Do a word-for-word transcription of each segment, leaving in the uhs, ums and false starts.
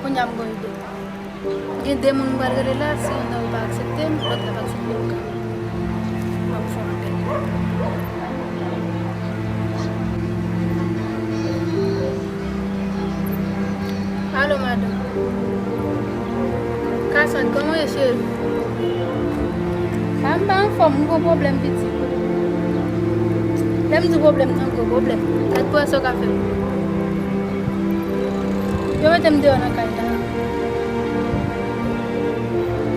Kounye a m gen ide. Gen de moun m pral rele la, si yonn nan yo pa aksepte m, lòt la pa aksepte m, m ap fè yon apèl. Alo, madanm. Kasant, kòman w ye, cheri? A, m pa anfòm, m gon pwoblèm pitit. Lè m di w pwoblèm, nan gwo pwoblèm. Gad pou wè sa w ka fè pou mwen. Yo mete m deyò nan kay la.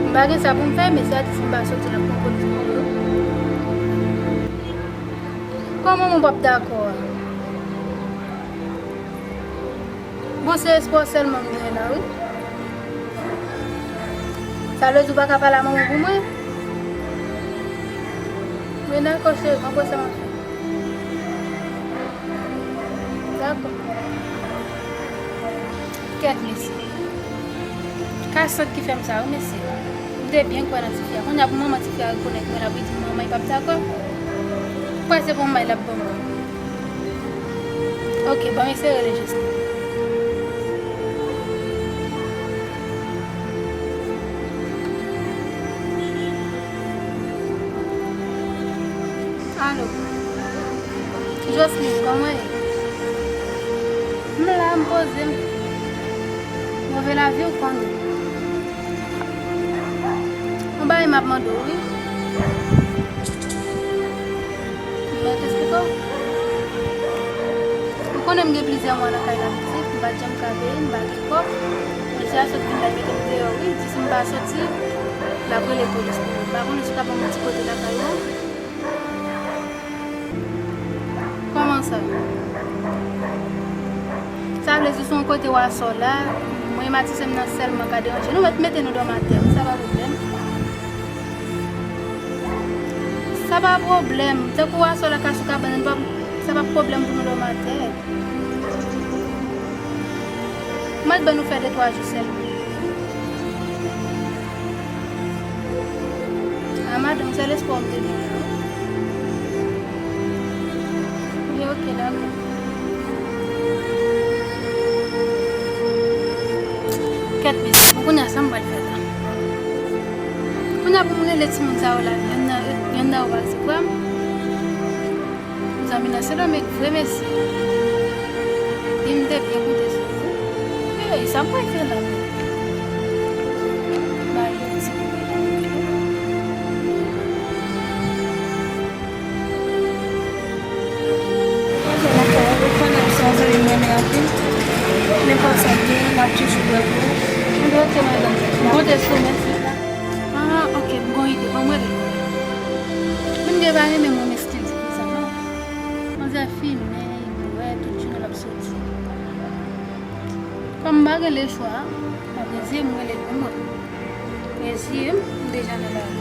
M pa gen sa pou m fè, mesye a di si m pa soti, l ap pran polis pou mwen. Kòman mwen p ap dakò a? Bon, se espwa sèlman m gen la, wi. Sa vle di w pa ka pale a manman pou mwen? Men dakò, cheri, m ap wè sa m ap fè. Dakò. Kèt, mesye. Kasant ki fè m sa, wi, mesye. M te byen kwè nan tifi a. Kounye a pou manman tifi a rekonèt mwen, l ap redi m manman, li p ap dakò. Kwè se pou manman l ap ban mwen. Ok, ban m eseye rele Josline. Alo. Josline, kòman w ye? M la, m poze m. Move lavi, w konnen. Yon bagay m ap mande w, wi. M mèt esplike w. Ou konnen m gen plizyè mwa nan kay la pitit, m pa t janm ka peye, m pa gen kòb. Mesye a sot vin la, l mete m deyò, wi. Di si m pa soti, l ap rele polis pou mwen. M pa konnen si w ka ban m yon ti kote lakay ou. Kòman sa? Sa vle di se yon kote w asò la, mwen e matisè m nan sèlman ka deranje nou, mèt mete nou dòm atè, wi, sa pa pwoblèm. Sa pa pwoblèm. Tankou w asò la ka sou kabann, pa, sa pa pwoblèm pou nou dòm atè. Mwen ban nou fè de twa jou sèlman. A, madanm, sèl espwa m te gen la, wi. Wi, ok, dakò. Kèt, mesye, bon, kounye a, sa m pral fè la? Kounye a, pou m rele timoun sa yo la, yonn nan, yonn nan yo pa resevwa m. Zanmi nan Sendomeng vre, mesye. Li m te byen koute sou li. Ey, sa m pral fè la menm? Ba li yon ti kout men. Ou konnen m se yon zanmi m renmen anpil. Nenpòt sa k gen, l ap toujou prè pou ou. Enben, ok, madanm. M konte sou ou, mèsi. Ah, ok, m gon ide. Ban m rele l. Moun gen pa renmen mwen, men stil di konsa, non. Manzè fimen, li bwè, tout jounen l ap soti. Kòm m pa gen lechwa, m ap reziye m, m rele l pou mwen. Reziye m, m deja nan lari.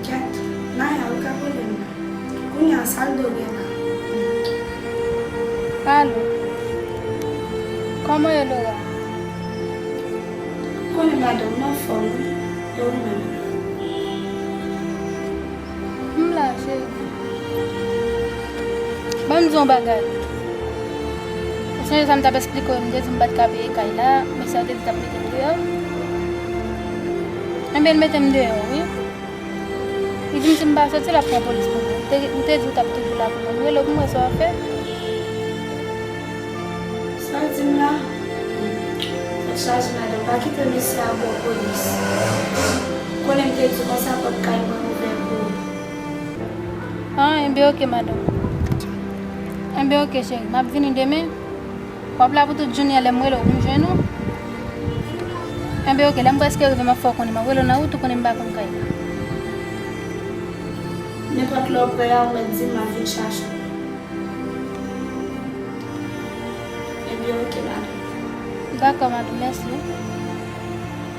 Kèt, Naya, ou ka konnen m la. Kounye a, sa l do gen la? Alo. Kòman ye, Laura? Konnen madanm, m anfòm, wi. E ou menm? M la, cheri. Ban m di w yon bagay. Ou sonje sa m t ap esplike w, m te di m pa t ka peye kay la, mesye a te di l t ap mete m deyò. Enben, l mete m deyò, wi. Li di m si m pa soti, l ap pran polis pou mwen. M te, m te di w t ap toujou la pou mwen. M rele w pou m wè sa w ap fè. Sa w di m la? Tèt chaje, madanm. Pa kite mesye a ba w polis. Konnen m te di w konsa pòt kay mwen ouvè pou ou. Ah, enben, ok, madanm. Enben, ok, cheri. M ap vini demen. W ap la pou tout jounen an, lè m rele w pou m jwenn ou? Enben, ok, lè m prèske rive, m ap fè w konnen. M ap rele w nan wout, ou konnen m pa konn kay la. Nenpòt lè w prè a, ou mèt di m, m ap vin chache w. Ebyen, ok, madanm. Dakò, madanm, mèsi.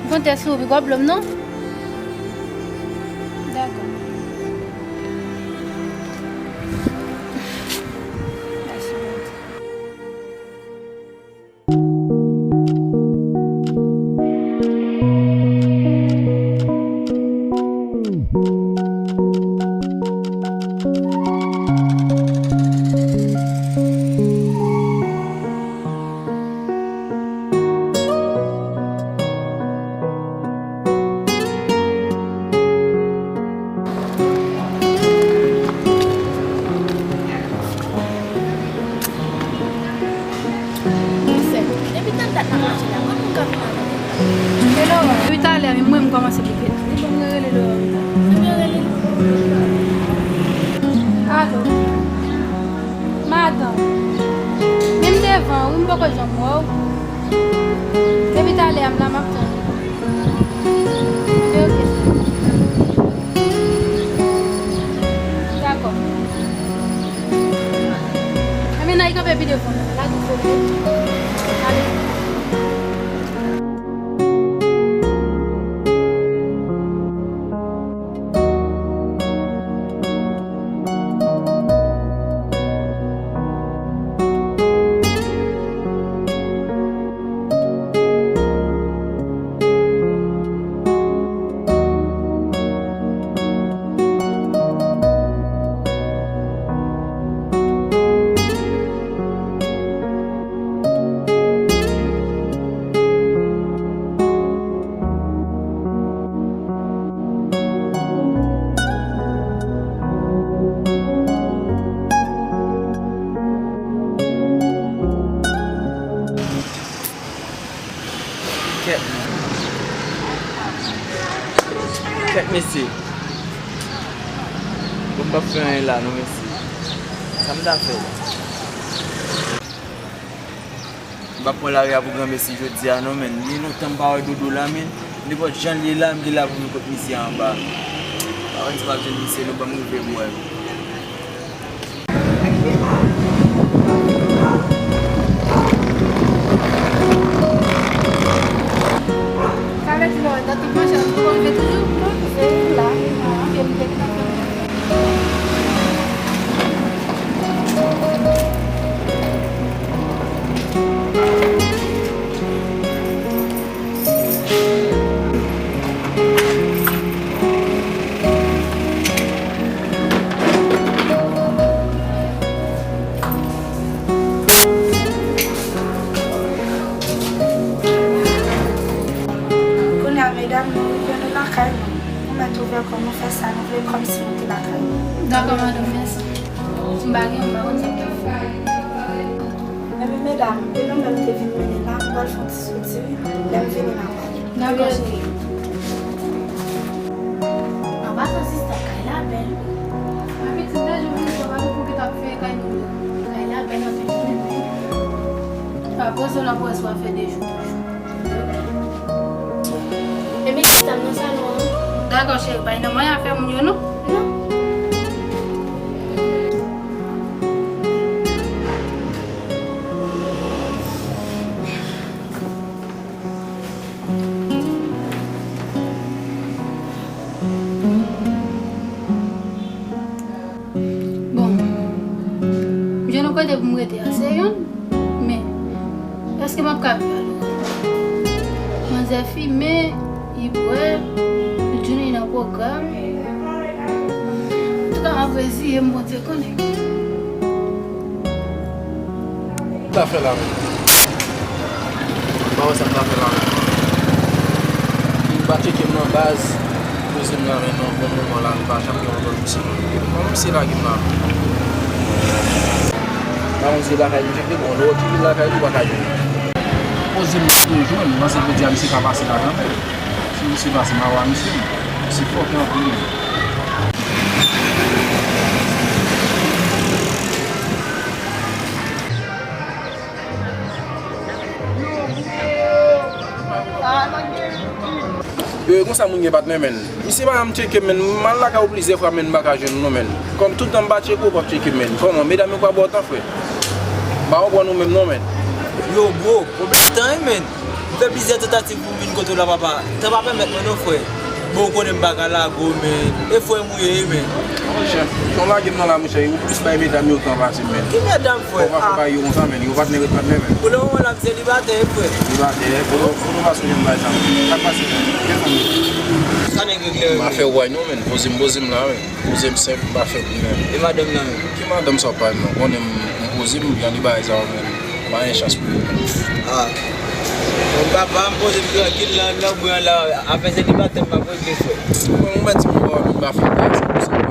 M konte sou ou, piga w blo m, non? Dakò. Mèsi, Bondye. Dat n ap mache la, mwen menm ka vin avè w. Hello, depi talè, mwen m kòmanse bouke. Li bon, mwen rele Laurent. Mwen rele l. Alo. Madanm. Men m devan, wi, m poko janm wè w. Depi talè a, m la, m ap tann ou. Ok, ok. Dakò. Enben, n a kanpe pi devan. Lage fè. Ale. Kèt. Kèt, mesye. Bon, m p ap fè anyen la, non, mesye. Sa m ta fè? M p ap pran lari a pou granmesi jodi a, non, menn. Li lontan m pa wè Dodo la, menn. Nenpòt jan l ye la, m gen la pou m kot misye anba. Pa wè si m ap jwenn misye, non, ban m rive bwè. Sa vle di Loretta t ap mache avèk Dodo toujou? Non, se la, anpil de tan. Kounye a, medam, nou rive nou lakay nou. Nou mèt ouvè kò nou fè sa nou vle, kòmsi nou te lakay nou. Dakò, madanm, mèsi. Si m pa gen, m pa konn sa m t ap fè. Enben, medam, e nou menm te vin mennen la, m pral fè yon ti soti, wi. Lè m vini, m ap pale. Dakò, cheri. An pasan, sista, kay la bèl. Mwen pitit deja vin, sa pa gen pou ki t ap fè kay nou yo. Kay la bèl anpil, wi. Apre sa, n ap wè si w ap fè de jou toujou. Ebyen, sista, m nan salon an. Dakò, cheri, pa gen anyen afè moun yo, non? Non. Bon, m jwenn yon kote pou m rete a, se youn, men èske m ap ka viv alò? Manzè fimen, li bwè, li tounen nan pwogram. Antouka, m ap reziye m, Bondye konnen. Sa fè la menm. M pa wè sa m ta fè la menm. Li pa tcheke m nan baz, poze m la men nan bon moman la, m pa janm gen yon lòt misye. Bon, misye lage m la. Pa yon zye lakay misye te bon, lè w tcheke lakay li, w pa ka jwenn. Poze m la toujou, m panse jodi a misye pa pase la kanmenm. Si misye pase, m a wè misye. Misye fòkè anpil. E, konsa moun gen patnè, menn. Misye pa janm tcheke m, menn. M al lakay ou plizyè fwa, menn, m pa ka jwenn ou non, menn. Kòm tout tan m pa tcheke w, w p ap tcheke m, menn. Kòman? Medam yo pa ba w tan, frè. M pa konprann ou menm non, menn. Yo, bro, pwoblèm tan, wi, menn. M fè plizyè tantativ pou m vin kote w la, papa. Tan pa pèmèt mwen non, frè. Bon, ou konnen m pa ka lage w, menn. E frè m ou ye, wi, menn. Monchè, jan w lage m nan la, monchè, ou plis bay medam yo tan pase m, menn. Ki medam, frè? Fò w pa fè bagay yo konsa, menn. Yo patnè ret patnè, menn. Pou le moman la, m selibatè, wi, frè. Selibatè, kote w, kote w pa sonje m bay sa, menn. Sa k pase, menn? Kèt fanmi. Sa nèg regle, wi. M pa fè w wè non, menn. Poze m, poze m la, menn. Poze m senp, m pa fè pli, menn. E madanm nan, menn? Ki madanm sa w pale non? Konnen m, m poze m, gade bagay sa yo, menn. Pa gen chans pou yo, menn. Ah. Bon, papa, m poze m trankil nan, nan bwen la. Afè selibatè m ap regle, frè. Bon, ou mèt di m, bon, m pa fè bagay sa pou sa, frè.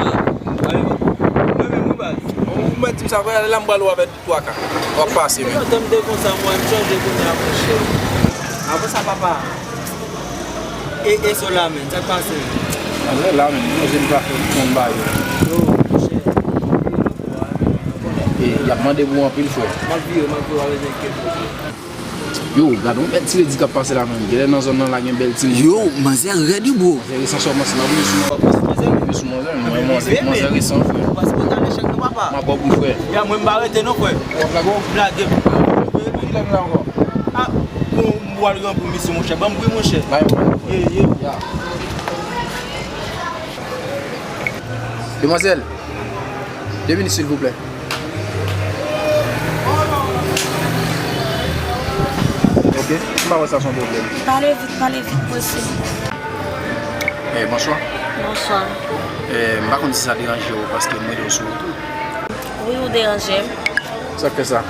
Ah. Mwen menm, wi, baz. Bon, ou mèt di m Apre la m pral ou avèk twa ka. W ap pase menm. Lontan m te konsa, mwen, m chanje kounye a, monchè. Avan sa, papa. E, e, so la, menm, sa k pase? Anlè la, menm, manje m ka fè, m konn ba yo. Yo, monchè. E, y ap mande pou anpil, frè. M ap vire, m ap vire, w ap vire, Yo, gade yon bèl ti redi k ap pase la, menm. Genlè nan zòn nan la gen bèl ti redi. Yo, manzè rèd wi, bro. Manzè resan sèlman, si m ap rive sou manzè, rive sou manzè, mwen, manzè, manzè resan, frè. Paske w t al echèk nou, papa. M ap ba w pou frè. Ya, mwen, m pa rete non, frè. W ap lage w? M lage. Kilè nou la ankò? Ah, bon, m pral gen pou misye, monchè. Ban m pri, monchè. Bay mwen, frè. Ye, ye. Ya. Demwazèl, de minit, silvouplè. Ok, m pa wè sa se yon pwoblèm. Pale vit, pale vit, prese. Eh, bonswa. Bonswa. Eh, m pa konn si sa deranje w paske m rele w sou wout ou. Wi, ou deranje m. Sa k fè sa?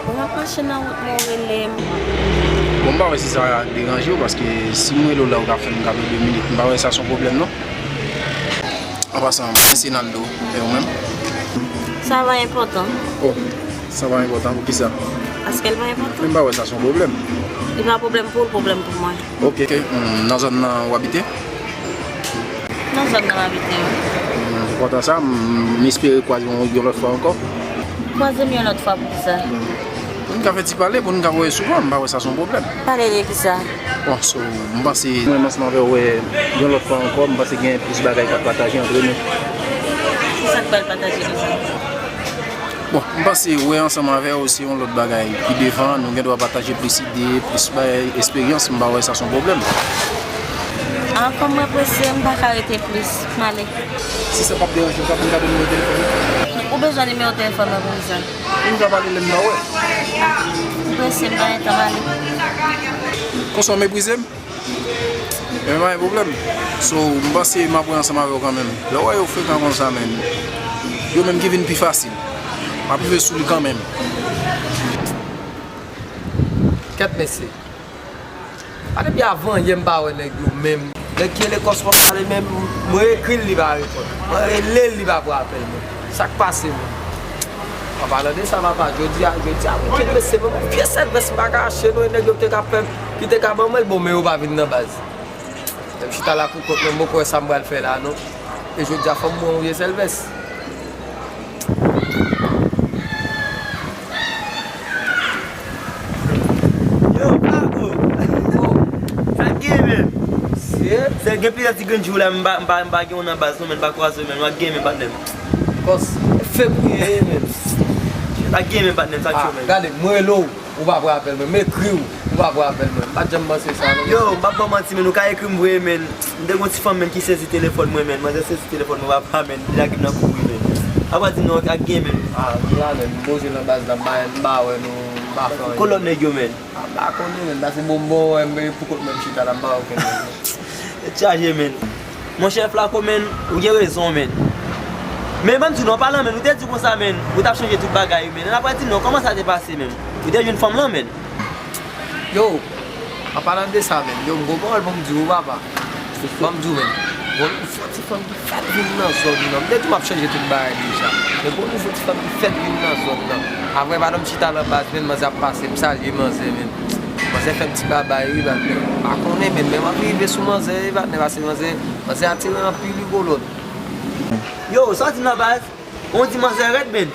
Bon, m ap mache nan wout mwen, ou rele m. Bon, m pa wè si sa deranje w, paske si m rele w la, ou ka fè m gade de minit. M pa wè sa se yon pwoblèm, non. An pasan, mwen se Naldo, e ou menm? Sa pa enpòtan. Oh, sa pa enpòtan, poukisa? Paske l pa enpòtan. Men m pa wè sa se yon pwoblèm. Li pa pwoblèm pou ou, l pwoblèm pou mwen. Ok, ok. Hmm, nan zòn nan w abite? Nan zòn nan m abite, wi. Hmm, kontan sa, m, m espere kwaze w yon, yon lòt fwa ankò. Kwaze m yon lòt fwa poukisa? Hmm. Pou n ka fè ti pale, pou n ka wè souvan, m pa wè sa se yon pwoblèm. Pale de kisa? Bon, so, m panse mwen menm ansanm avè w wè yon lòt fwa ankò, m panse gen plis bagay k ap pataje antre nou. Kisa k pral pataje konsa? Bon, m panse wè ansanm avè w se yon lòt bagay. Pi devan, nou gen dwa pataje plis ide, plis bay esperyans, m pa wè sa se yon pwoblèm. Ah, kòm mwen prese, m pa ka rete plis. M ale. Si sa p ap deranje w, w ka fè m gade nimewo telefòn ou? Ou bezwen nimewo telefòn mwen pou kisa? Pou nou ka pale lè m pa wè. M prese, m pa gen tan, m ale. Konsa w meprize m? Men pa gen pwoblèm. So, m panse m ap wè ansanm avè w kanmenm. Lè w wè yo frekan konsa, menm, yo menm ki vin pi fasil. M ap rive sou li kanmenm. Kèt mesye. A depi avan yè m pa wè nèg yo menm. Nèg ki rele Kòs Pòt Kale menm, mwen ekri l, li pa reponn. Mwen rele l, li pa pran apèl mwen. Sa k pase menm? An palan de sa, papa, jodi a, jodi a, wikenn, mesye, mwen, vye sèlvès m pa ka achte non, e nèg yo ki te ka fè m, ki te ka ban mwen l, bon, men yo pa vin nan baz. Lè m chita la pou kont mwen, m poko wè sa m pral fè la, non. E jodi a, fò m pran yon vye sèlvès. Yo, Flaco! Sa k gen, men? Sèl gen plizyè ti grenn jou la, m pa, m pa, m pa gen yon nan baz, non, men m pa kwaze, men w ap gen, men, patnè m. Kòs, fèk ou ye, men. Sa k gen, men, patnè m, sa k cho, men. Gade, mwen rele w. Ou pa pran apèl mwen. M ekri w, ou pa pran apèl mwen. M pa t janm panse sa, non. Yo, m p ap ba w manti, men ou ka ekri m vre, men. M te gon ti fanm, men, ki sezi telefòn mwen, men. Manzè sezi telefòn mwen, papa, men. Li lage m nan kouri, men. Apa di non, ak gen, men. Ah, m la, men. M poze nan baz la, m pa, m pa wè, non. M pa fè anyen. Kot lòt nèg yo, men? Ah, m pa konnen, men. Pase bon, bon, wè, m pou kont mwen m chita la, m pa wè okenn nèg. Tèt chaje, men. Monchè Flaco, men, ou gen rezon, men. Men ban m di w non, an palan, men, ou te di konsa, men, ou t ap chanje tout bagay, men. Ann apre di non, kòman sa te pase, men? Ou te jwenn fanm lan, men? Yo, an palan de sa, men, yo, m gon pawòl pou m di w, papa. Ban m di w, men. Gon nouvo ti fanm ki fèk vin nan zòn nan. M te di w m ap chanje tout bagay deja. Men gon nouvo ti fanm ki fèk vin nan zòn nan. Apre, pandan m chita nan baz, men, manzè ap pase, m salye manzè, men. Manzè fè m ti babay, wi, patnè. M pa konnen, men, men m ap rive sou manzè, wi, patnè, pase manzè, manzè atire anpil, wi, kolòn. Yo, sa w di m nan baz? On di manzè rèd, men.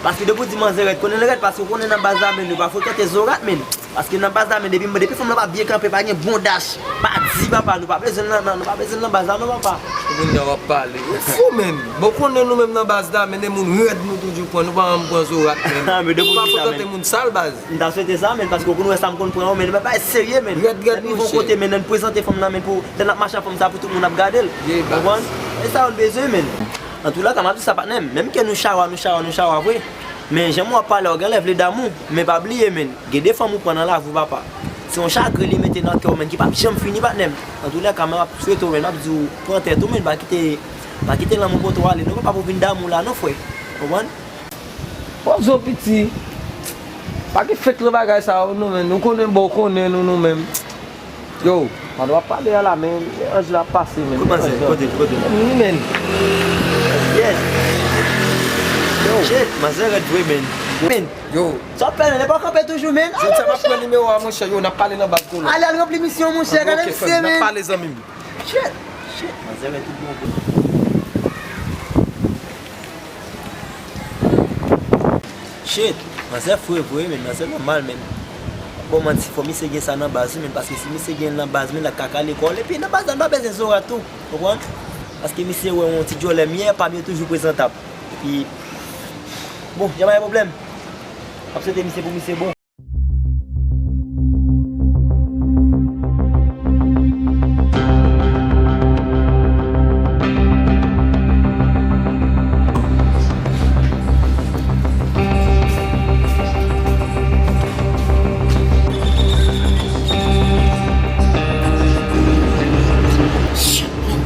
Paske depi w di manzè rèd, konnen l rèd, paske w konnen nan baz la, men, nou pa frekante zorat, men. Paske nan baz la, men, depi, depi fanm lan pa byen kanpe, pa gen bon dach, pa di, papa, nou pa bezwen l nan, nan, nou pa bezwen l nan baz la, non, papa. Kounye a w ap pale. Ou fou, men. Bon, konnen nou menm nan baz la, men, de moun rèd nou toujou pran, nou pa janm pran zorat, men. Men depi w di sa, men. Nou pa frekante moun sal, baz. M ta swete sa, men, paske w konn wè sa m konn pran yo, men, bagay serye, men. Rèd, rèd, monchè. Lè n rive yon kote, men, n prezante fanm nan, men, pou, lè n ap mache ak fanm sa, pou tout moun ap gade l. Ye, baz. Konprann? E sa yo n bezwen, men. Antoulèka, m ap di sa, patnè m. Menm ke nou chawa, nou chawa, nou chawa vre. Men, jan w ap pale a, w genlè vle damou. Men pa bliye, men, gen de fanm ou pran nan lavi w, papa. Se yon chagren li mete nan kè w, men, ki p ap janm fini, patnè m. Antoulèka, men, m ap swete w, men, m ap di w, pran tèt ou, men, pa kite, pa kite lanmou pote w ale, non, papa, pou vin damou la, non, frè. Konprann? Poze w piti. Pa gen fake nan bagay sa yo non, men. Nou konnen bon, w konnen nou, nou menm. Yo, pandan w ap pale a la, men, men anj la ap pase, men. Kote manzè? Kote, kote? Wi, men. Yes. Yo, Shit, manzè rèd vre, men. Men, yo, sa w ap fè, men? Lè pa kanpe toujou, men. Jodi a m ap pran nimewo a, monchè, yo, n ap pale nan baz, kolon. Ale, al ranpli misyon, monchè, gade misye, men. N ap pale, zanmi m. Shit, shit, manzè rèd tout bon vre. Shit, manzè fre vre, men, manzè nòmal, men. Bon, manti, fò misye gen sa nan baz, men, paske si misye gen l nan baz, men, l ap ka kale kò l, epi nan baz la, n pa bezwen zorat tou, konprann? Paske misye wè yon ti djòlè m yè, pa m yo toujou prezantab. Epi, bon, jan pa gen pwoblèm. M ap swete misye pou misye bon. Shit, man.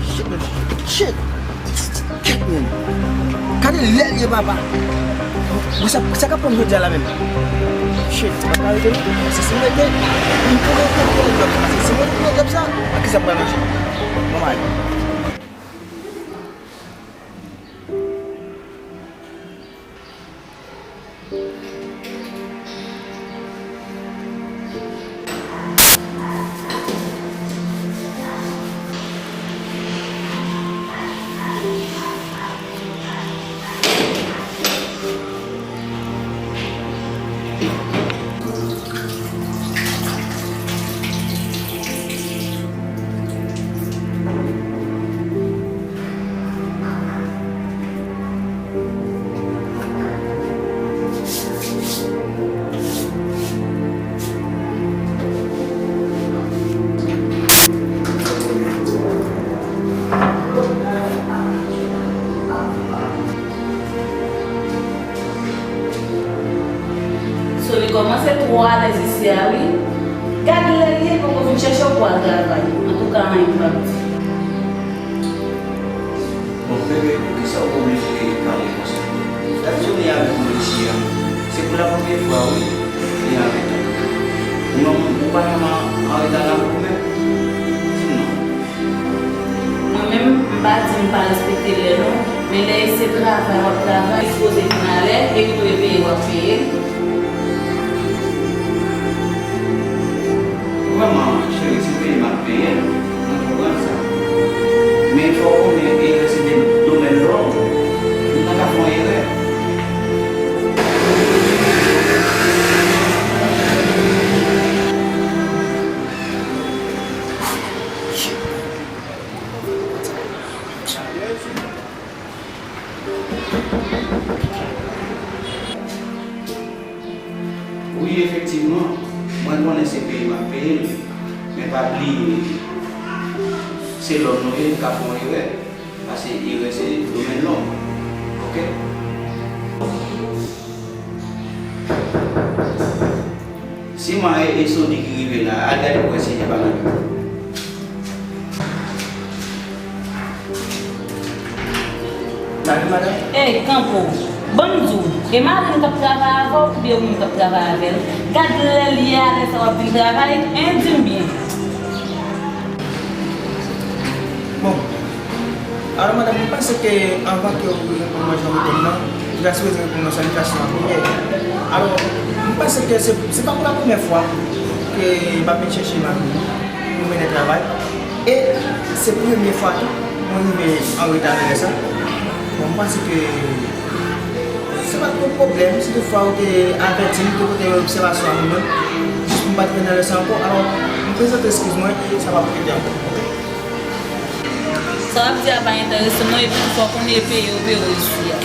Shit, man. Shit. Kèt, men. Gade lè l ye, papa. Bon, sa, sa k ap pran m jodi a la menm? Shit, mwen pa rete non. Se si m rete, m pou rete pou lè djòb sa. Se si m rete pou lè djòb sa, a kisa m pral mache? Bon, m ale. Sony kòmanse twò alèz isi a wi. Gad lè l ye, poko vin chèche w pou al travay. Antouka, anyen m p ap di. Bon, bebe, poukisa w oblije pale konsa? Gad Sony avèk mwen isi a. Se pou lapremye fwa, wi, li anreta. Ou menm, ou pa janm anreta nan ou menm? Di m non. Mwen menm, m pa di m pa respekte lè non, men lè e se travay w ap travay, li sipoze vin alè, e ou dwe peye w ap peye l. Vrèman, cheri, si peye m ap peye l, mwen konprann sa. Men fò w konnen erè se de domèn lòm. M pa ka fè yon erè. Wi, efektivman, mwen konnen se peye m ap peye l, men pa bliye, se lòm nou ye, n ka fè yon erè, paske erè se domèn lòm, oke? Siman e, e Sony ki rive la, al gade pou wè si li pa nan men. Salut, madame. Ey, kanpe w. Ban m di w, e mari m k ap travay avè w oubyen ou menm k ap travay avè l? Gad lè l ye a, lè sa w ap vin travay, en, di m byen. Bon, alò, madanm, mwen panse ke anvan ke ou reponn mwen jan ou reponn nan, ou ta sipoze reponn mwen salutasyon an premye. Alò, mwen panse ke se, se pa pou la premyè fwa ke m ap vin chèche mari m pou mennen travay. E se premye fwa tou mwen rive anreta nan lè sa. Bon, mwen panse ke se pa t yon pwoblèm, si toutfwa ou te avèti m, ou te pote obsèvasyon a mwen menm, jis pou m pa t rive nan lè sa ankò. Alò, m prezante eskiz mwen e sa p ap repete ankò. Sa w ap di a pa enterese m non, epi fò w konnen e peye yo peye w isi a.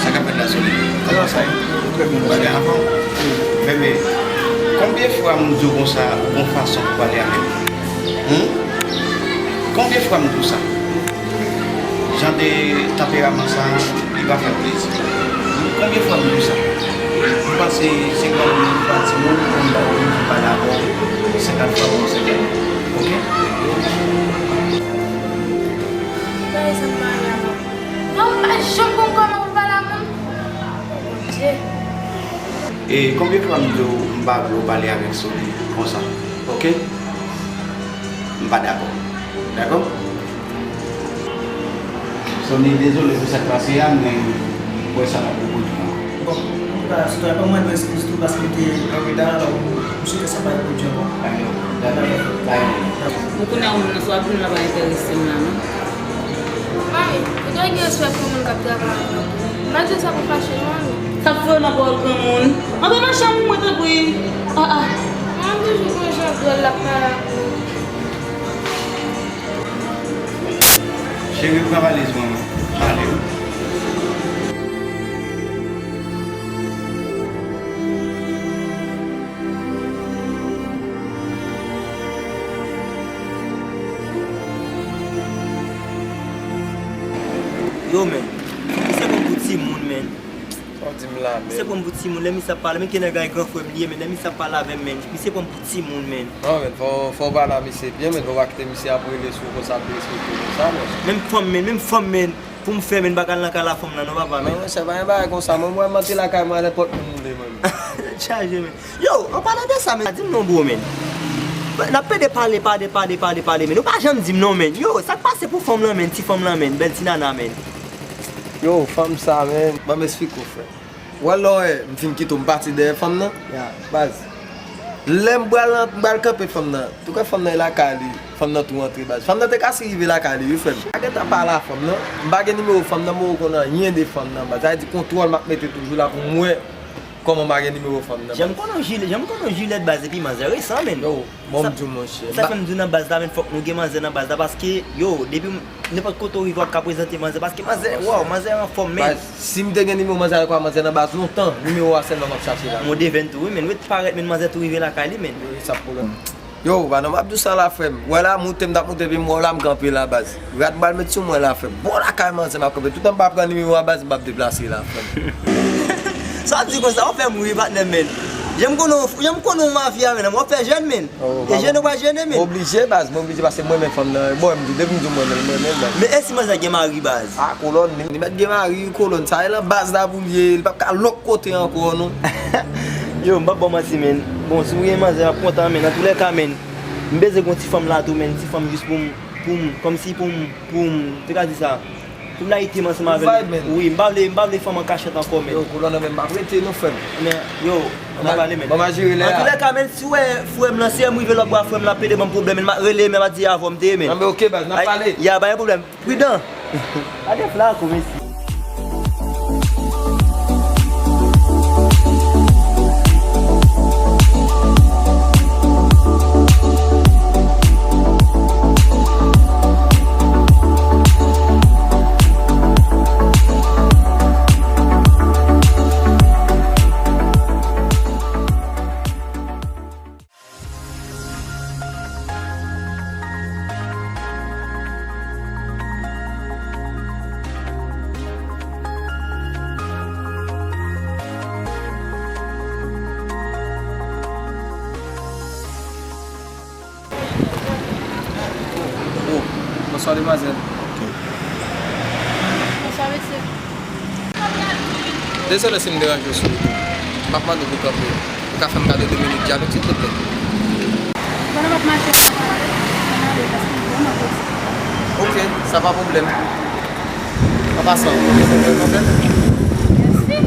Sa k ap fèt la, Sony? Kòman sa ye? Bagay anfòm? Bebe, konbyen fwa m di w konsa, ou gon fason pou pale avè m? Hum? Konbyen fwa m di w sa? Jan de tanperaman sa, li pa fè m plezi. Konbyen fwa m di w sa? M panse se kòm m pa timoun, pou m ba w, pou m pale avè w senkant fwa pou yon senkant. Oke? Gade sa m marye avè w. Non, m pa janm konn kòman pou pale a moun. O Bondye. E konbyen fwa m di w m pa vle w pale avèk Sony konsa? Oke? M pa dakò. Dakò? Sonny, dezole pou sa k pase a, men m kwè sa p ap repwodui ankò. Bon, antouka, sitwayen, ban mwen yon eskiz tou, paske m te an reta, alò, m swete sa pa repwodui ankò. Dakò, dakò, dakò. Bon, kounye a, ou menm nan, si w ap vin la, pa enterese m la, non. Mami, ou dwe gen respè pou moun k ap travay avè w tou. M pa di w sa pou fache, non, mami. Sa fè w nan pawòl granmoun. Antre nan chanm mwen, tanpri. Ah, ah. Mwen toujou gon jan dwòl l ap pale ak ou. Cheri, pran valiz mwen, ale wi. Yo, men, misye pran m pou timoun, men. Sa w di m la, men? Misye pran m pou timoun. Lè misye ap pale, men ke nèg la e gran frè m li ye, men lè misye ap pale avè m, men, misye pran m pou timoun, men. Non, men, fò, fò w pale a misye byen, men, fò w pa kite misye ap rele sou ou konsa, ap derespekte w konsa, men. Menm fanm, men, menm fanm, men, pou m fè, men, m pa ka al nan kay la fanm nan, non, papa, men. Non, monchè, pa gen bagay konsa, mwen, mwen, m antre lakay mwen, nenpòt moun m vle, mwen. Tèt chaje, men. Yo, an palan de sa, men, di m non, bro, men. N ap pede pale, pale, pale, pale, pale, men. Ou pa janm di m non, men. Yo, sa k pase pou fanm lan, men, ti fanm lan, men, bèl ti nana, men. Yo, fanm sa, men. Ban m esplike w, frè. Ou wè lè w wè m fin kite w, m pati dèyè fanm nan? Ya. Baz. Lè m pral, m pral kanpe fanm nan. Tou kwè fanm nan e lakay li. Fanm nan tou rantre, baz. Fanm nan te ka si rive lakay li, wi, frè m. Pa gentan pale a fanm nan. M pa gen nimewo fanm nan, m poko konn anyen de fanm nan, baz. Sa vle di kontwòl m ap mete toujou la pou m wè kòman m pa gen nimewo fanm nan, baz. Jan m konnen w jilèt, jan m konnen w jilèt, baz, epi manzè resan, men. Yo, bon, m di w, monchè. Sa fè m di w nan baz la, men, fòk nou gen manzè nan baz la, paske, yo, depi m, nenpòt kote w rive, w ap ka prezante manzè, paske manzè, waw, manzè anfòm, men. Baz, si m te gen nimewo manzè avèk manzè nan baz lontan, nimewo a sèlman m ap chache la. Modevèn tou, wi, men, ret parèt, men, manzè tou rive lakay li, men. Wi, sa pwoblèm. Yo, pa nan m ap di w sa la, frè m. Wè la, moute m t ap moute, epi m wè w la, m kanpe la, baz. Rad m pral met sou mwen la, frè m. Bò lakay manzè m ap kanpe. Toutan m pa pran nimewo a, baz, m p ap deplase la, frè m. Sa w ap di konsa, w fè m ri, patnè m, men. Jan m konnen w, jan m konnen w mafya, men, w ap fè jèn, men. E jèn ou pa jene, men. Oblije, baz, mwen oblije, paske mwen renmen fanm nan. Bon, m di, depi m di w mwen renmen, mwen renmen l, baz. Men e si manzè gen mari, baz? Ah, kolòn, li, li mèt gen mari, kolòn. Sa e lan baz la pou l ye, li p ap ka lòk kote ankò, non. Yo, m p ap ba w manti, men. Bon, si w gen manzè, m ap kontan, men. Antoulèka, men, m bezwen gon ti fanm la tou, men. Ti fanm jis pou m, pou m, kòmsi pou m, pou m, te ka di sa. Pou m layite m ansanm avè l. Wi, m pa vle, m pa vle fanm an kachèt ankò, men. Yo, kolòn nan men m ap rete, non, frè m. Men, yo, n a pale, men. Bon, m a jere lè a. Antoulèka, men, si w wè frè m lan, si m rive lòtbò a frè m lan ap pede ban m pwoblèm, men, m a rele, men, m a di avan m te ye, men. Anben, oke, baz, n a pale. Ya, pa gen pwoblèm. Pridan! Gade flaco, mesye. Oh, bonswa, demwazèl. Bonswa, mesye. Dezole si m deranje w sou wout ou. M ap mande w pou kanpe. Ou ka fè m kado de minit djab, silvouplè? Pandan m ap mache, m ap pale, m ale, paske m vrèman prese. Oke, sa pa pwoblèm. An pasan, ou gen pwoblèm nan tèt? Mèsi.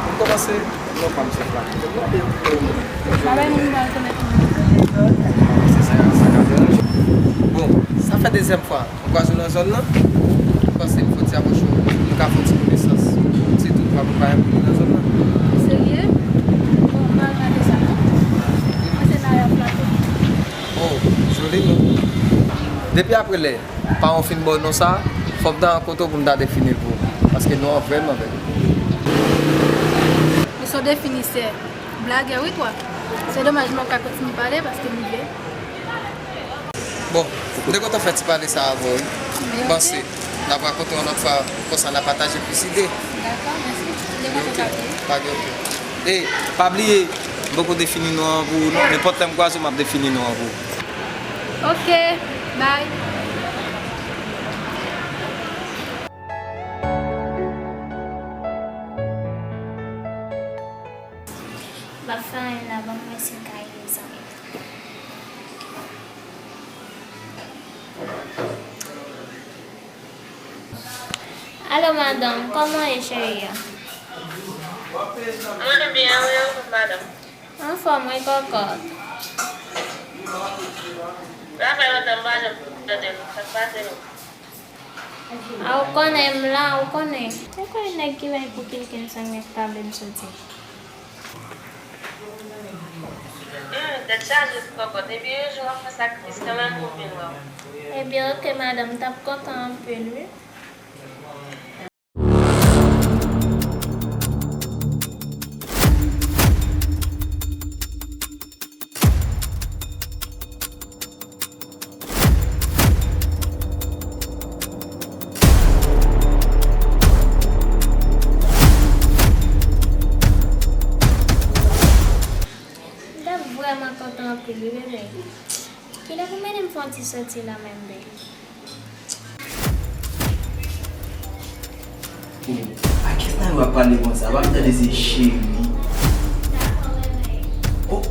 Pou m kòmanse, non pa m se flaco. Bagay moun pa rekonèt moun. Se sa, sa ka deranje. Bon, sa fè dezyèm fwa. Ou kwaze w nan zòn nan? M panse m fò ti apwoche w, nou ka fè yon ti konesans. Ti tou, pa pou pa enpoli nan zòn nan. Ou serye? Bon, m pa al gade sa non. Mwen se Naya Flaco. Oh, joli non. Depi apre lè paran w fin ba w non sa, fò m ta rankontre w pou m ta defini l pou ou. Paske non an vrèman bèl. Ou se yon definisè. Blagè wi twa. Se domaj m pa ka kontinye pale paske m rive. Bon, m te kontan fè ti pale sa avè w, wi. M panse n ap rakontre yon lòt fwa, konsa n a pataje plis ide. Dakò, mèsi. M te kontan pale. Pa gen okenn. E, pa bliye, m poko defini non an pou ou, non. Nenpòt lè m kwaze w, m ap defini non an pou ou. Oke, bay. M ap fè anyen la, ban m wè si m ka ede zanmi m. Alo madanm, kòman w ye cheri a? Mwen byen wi, ou menm madanm? Anfòm wi kòkòt. Sa fè lontan m pa janm tande nou. Sa k pase nou? A ou konnen m la, ou konnen. Se kwa nèg ki bay pou kenkenn san nèg pa vle m soti? Hmm, tèt chaje wi kòkòt. Epi yon jou w ap fè sakrifis kanmenm pou m vin wè w. Ebyen oke madanm, m t ap kontan anpil wi. M t ap vrèman kontan anpil wi bebe. Kilè pou mennen m fè yon ti soti la menm bebe? Oh, a kiyès Nayou ap pale konsa? Pa m tande se cheri. Oh.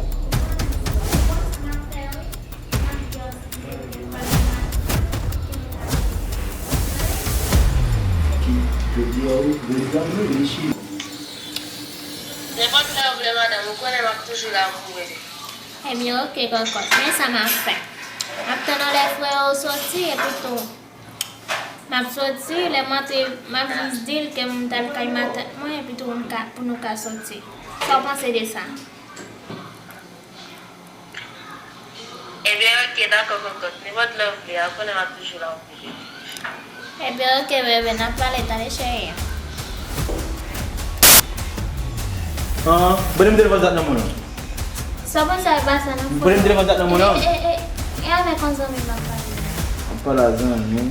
Ki, jodi a wi, jodi a wi, li cheri. Nenpòt lè w vle madanm, ou konnen m ap toujou la pou ou bebe. Ebyen oke kòkòt, men sa m ap fè. M ap tann yon lè frè w soti epi tou. M ap soti, lè m antre, m ap jis di l ke m t al kay matant mwen epi tou pou nou ka soti. Sa w panse de sa? Ebyen oke, dakò kòkòt. Nenpòt lè w vle a, ou konnen m ap toujou la pou ou bebe. Ebyen oke bebe, n ap pale talè cheri. An, ban m telefòn sa nan men w lan. Sa w panse a pa sa nan fò? Ban m telefòn sa nan men w lan. E, e, e, e avèk yon zanmi m ap pale. Ap pale a zanmi.